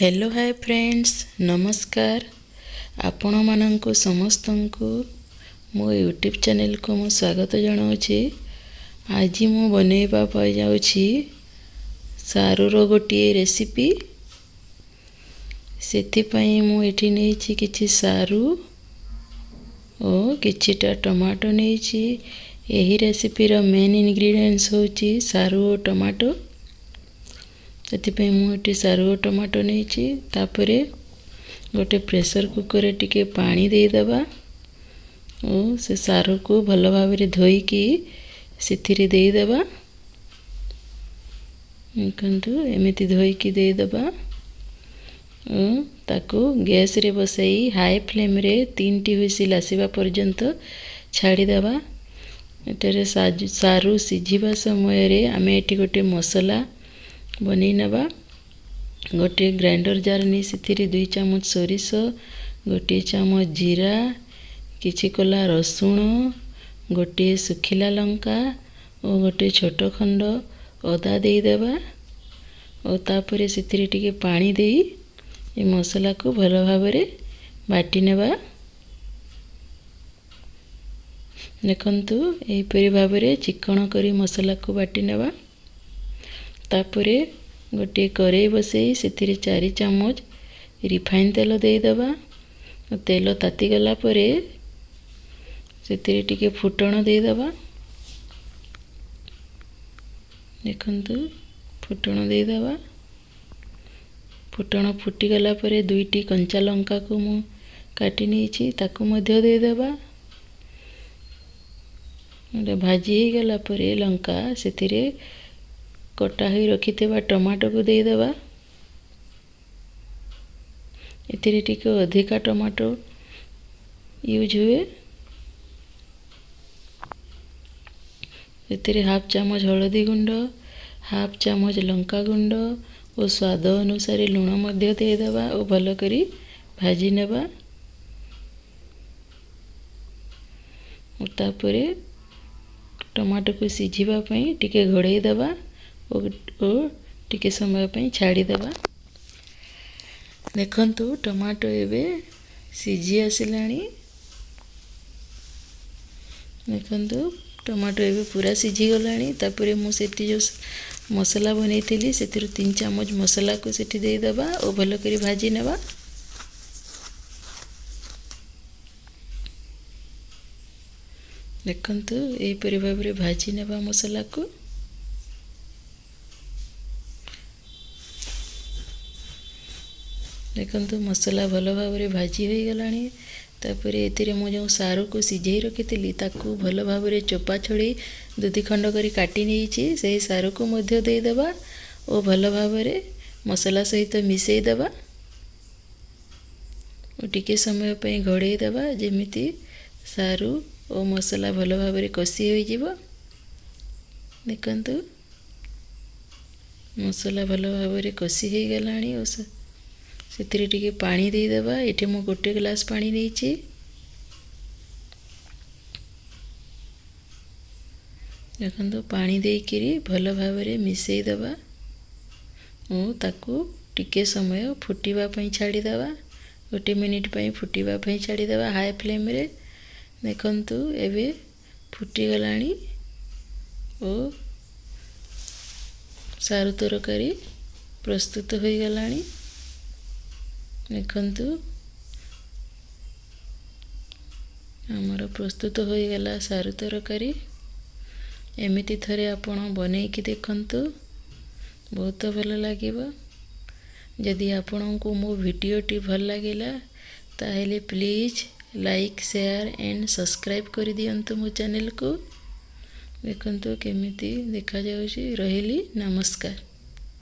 Hello hi friends, ନମସ୍କାର। ଆପଣମାନଙ୍କୁ ସମସ୍ତଙ୍କୁ ମୋ ୟୁଟ୍ୟୁବ୍ ଚ୍ୟାନେଲ୍କୁ ମୁଁ ସ୍ୱାଗତ ଜଣାଉଛି। ଆଜି ମୁଁ ବନେଇବା ପାଇଁ ଯାଉଛି ସାରୁର ଗୋଟିଏ ରେସିପି। ସେଥିପାଇଁ ମୁଁ ଏଠି ନେଇଛି କିଛି ସାରୁ ଓ କିଛିଟା ଟମାଟୋ ନେଇଛି। ଏହି ରେସିପିର ମେନ୍ ଇନଗ୍ରିଡ଼ିଏଣ୍ଟସ୍ ହେଉଛି ସାରୁ ଓ ଟମାଟୋ। ସେଥିପାଇଁ ମୁଁ ଏଠି ସାରୁ ଓ ଟମାଟୋ ନେଇଛି। ତାପରେ ଗୋଟେ ପ୍ରେସର୍ କୁକର୍ରେ ଟିକେ ପାଣି ଦେଇଦେବା ଓ ସେ ସାରୁକୁ ଭଲ ଭାବରେ ଧୋଇକି ସେଥିରେ ଦେଇଦେବା। ଦେଖନ୍ତୁ, ଏମିତି ଧୋଇକି ଦେଇଦେବା ଓ ତାକୁ ଗ୍ୟାସ୍ରେ ବସାଇ ହାଇ ଫ୍ଲେମ୍ରେ 3ଟି ହୁଇସିଲ୍ ଆସିବା ପର୍ଯ୍ୟନ୍ତ ଛାଡ଼ିଦେବା। ଏଠାରେ ସାରୁ ସିଝିବା ସମୟରେ ଆମେ ଏଠି ଗୋଟେ ମସଲା ବନେଇ ନେବା। ଗୋଟିଏ ଗ୍ରାଇଣ୍ଡର୍ ଜାର୍ ନେଇ ସେଥିରେ 2 ଚାମଚ ସୋରିଷ, 1 ଚାମଚ ଜିରା, କିଛି କୋଲା ରସୁଣ, ଗୋଟିଏ ଶୁଖିଲା ଲଙ୍କା ଓ ଗୋଟିଏ ଛୋଟ ଖଣ୍ଡ ଅଦା ଦେଇଦେବା ଓ ତାପରେ ସେଥିରେ ଟିକେ ପାଣି ଦେଇ ଏ ମସଲାକୁ ଭଲ ଭାବରେ ବାଟି ନେବା। ଦେଖନ୍ତୁ, ଏହିପରି ଭାବରେ ଚିକଣ କରି ମସଲାକୁ ବାଟି ନେବା। ତାପରେ ଗୋଟିଏ କରେଇ ବସେଇ ସେଥିରେ 4 ଚାମଚ ରିଫାଇନ୍ ତେଲ ଦେଇଦେବା। ତେଲ ତାତିଗଲା ପରେ ସେଥିରେ ଟିକେ ଫୁଟଣ ଦେଇଦେବା। ଦେଖନ୍ତୁ, ଫୁଟଣ ଦେଇଦେବା। ଫୁଟଣ ଫୁଟିଗଲା ପରେ 2ଟି କଞ୍ଚା ଲଙ୍କାକୁ ମୁଁ କାଟି ନେଇଛି, ତାକୁ ମଧ୍ୟ ଦେଇଦେବା। ଭାଜି ହେଇଗଲା ପରେ ଲଙ୍କା ସେଥିରେ କଟା ହୋଇ ରଖିଥିବା ଟମାଟୋକୁ ଦେଇଦେବା। ଏଥିରେ ଟିକେ ଅଧିକା ଟମାଟୋ ୟୁଜ୍ ହୁଏ। ଏଥିରେ ହାଫ୍ ଚାମଚ ହଳଦୀ ଗୁଣ୍ଡ, ହାଫ୍ ଚାମଚ ଲଙ୍କା ଗୁଣ୍ଡ ଓ ସ୍ୱାଦ ଅନୁସାରେ ଲୁଣ ମଧ୍ୟ ଦେଇଦେବା ଓ ଭଲ କରି ଭାଜି ନେବା। ତାପରେ ଟମାଟୋକୁ ସିଝିବା ପାଇଁ ଟିକେ ଘୋଡ଼େଇ ଦେବା ଓ ଟିକେ ସମୟ ପାଇଁ ଛାଡ଼ିଦେବା। ଦେଖନ୍ତୁ, ଟମାଟୋ ଏବେ ସିଝି ଆସିଲାଣି। ଦେଖନ୍ତୁ, ଟମାଟୋ ଏବେ ପୁରା ସିଝିଗଲାଣି। ତାପରେ ମୁଁ ସେଠି ଯେଉଁ ମସଲା ବନେଇଥିଲି ସେଥିରୁ 3 ଚାମଚ ମସଲାକୁ ସେଠି ଦେଇଦେବା ଓ ଭଲ କରି ଭାଜି ନେବା। ଦେଖନ୍ତୁ, ଏହିପରି ଭାବରେ ଭାଜି ନେବା ମସଲାକୁ। ଦେଖନ୍ତୁ, ମସଲା ଭଲ ଭାବରେ ଭାଜି ହୋଇଗଲାଣି। ତାପରେ ଏଥିରେ ମୁଁ ଯେଉଁ ସାରୁକୁ ସିଝେଇ ରଖିଥିଲି ତାକୁ ଭଲ ଭାବରେ ଚୋପା ଛଡ଼େଇ 2 ଖଣ୍ଡ କରି କାଟି ନେଇଛି, ସେହି ସାରୁକୁ ମଧ୍ୟ ଦେଇଦେବା ଓ ଭଲ ଭାବରେ ମସଲା ସହିତ ମିଶାଇ ଦେବା ଓ ଟିକେ ସମୟ ପାଇଁ ଘୋଡ଼େଇ ଦେବା, ଯେମିତି ସାରୁ ଓ ମସଲା ଭଲ ଭାବରେ କଷି ହୋଇଯିବ। ଦେଖନ୍ତୁ, ମସଲା ଭଲ ଭାବରେ କଷି ହୋଇଗଲାଣି ଓ ସେଥିରେ ଟିକେ ପାଣି ଦେଇଦେବା। ଏଠି ମୁଁ 1 ଗ୍ଲାସ୍ ପାଣି ନେଇଛି। ଦେଖନ୍ତୁ, ପାଣି ଦେଇକିରି ଭଲ ଭାବରେ ମିଶାଇ ଦେବା ଓ ତାକୁ ଟିକେ ସମୟ ଫୁଟିବା ପାଇଁ ଛାଡ଼ିଦେବା। 1 ମିନିଟ୍ ପାଇଁ ଫୁଟିବା ପାଇଁ ଛାଡ଼ିଦେବା ହାଇ ଫ୍ଲେମ୍ରେ। ଦେଖନ୍ତୁ, ଏବେ ଫୁଟିଗଲାଣି ଓ ସାରୁ ତରକାରୀ ପ୍ରସ୍ତୁତ ହୋଇଗଲାଣି। ଦେଖନ୍ତୁ, ଆମର ପ୍ରସ୍ତୁତ ହୋଇଗଲା ସାରୁ ତରକାରୀ। ଏମିତି ଥରେ ଆପଣ ବନେଇକି ଦେଖନ୍ତୁ, ବହୁତ ଭଲ ଲାଗିବ। ଯଦି ଆପଣଙ୍କୁ ମୋ ଭିଡ଼ିଓଟି ଭଲ ଲାଗିଲା ତାହେଲେ please like, share and subscribe କରିଦିଅନ୍ତୁ ମୋ ଚ୍ୟାନେଲ୍କୁ। ଦେଖନ୍ତୁ କେମିତି ଦେଖାଯାଉଛି। ରହିଲି, ନମସ୍କାର।